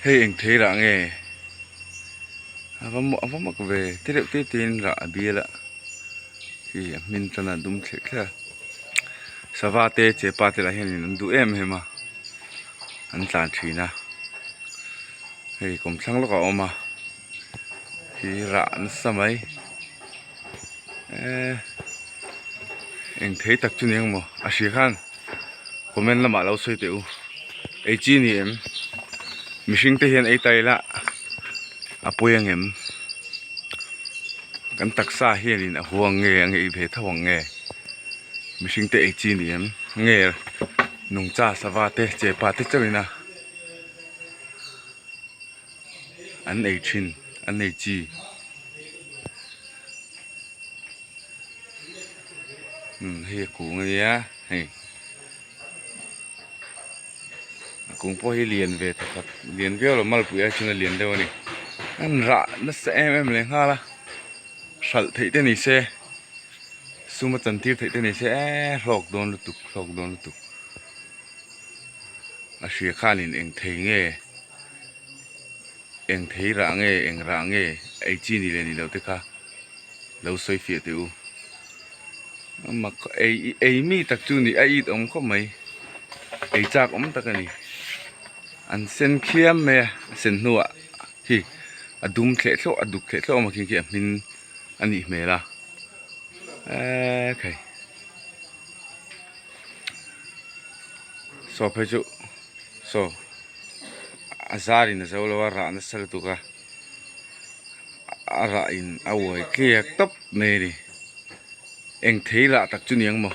Hei eng thei rah nge a va a va mak ve te reuh te te in rah a bial a khi a hmin tan a dum thleh thleh a sava te chepa te lah hian an duh em em a an tlan thin a hei kawmthlang lawkah a awm a khi rah nasa mai eee eng thei tak chu ni ang maw a hria khan comment lamah lo sawi teh u ei chi ni em mihring te hian ei ta ila a pawi ang em kan taksa hianin a huang nge a ngeih ve tho ang nge mihring te ei chi ni em nge nungcha sava te chepa te chauhin a. An ei thin an ei chi umm hei a kung ania hei a kung pawh hi lian ve thawkhat lian viau lo malpui ai chuan a lian deuh a ni an rah nasa em em leh nghal a hralh theih te ni se sum a chan tir theih te ni se eee hlawk dawn lutuk hlawk dawn lutuk. A hria khanin eng thei nge eng thei rah nge eng rah nge ei chi ni leh ni lo te kha lo sawi fiah teh u mak ei ei mi tak chu ni a it awm khawp mai ei chak awm tak a ni an sen khiam mai a a sen hnuah hi a dum thleh thlawh a duk thleh thlawh awm a khi khi a hmin a nih hmel a eee khai. Saw phei chu saw a zar in a zo lo a rah nasa lutuk a a rah in a uai tliak tawp mai a ni eng thei rah tak chu ni ang maw.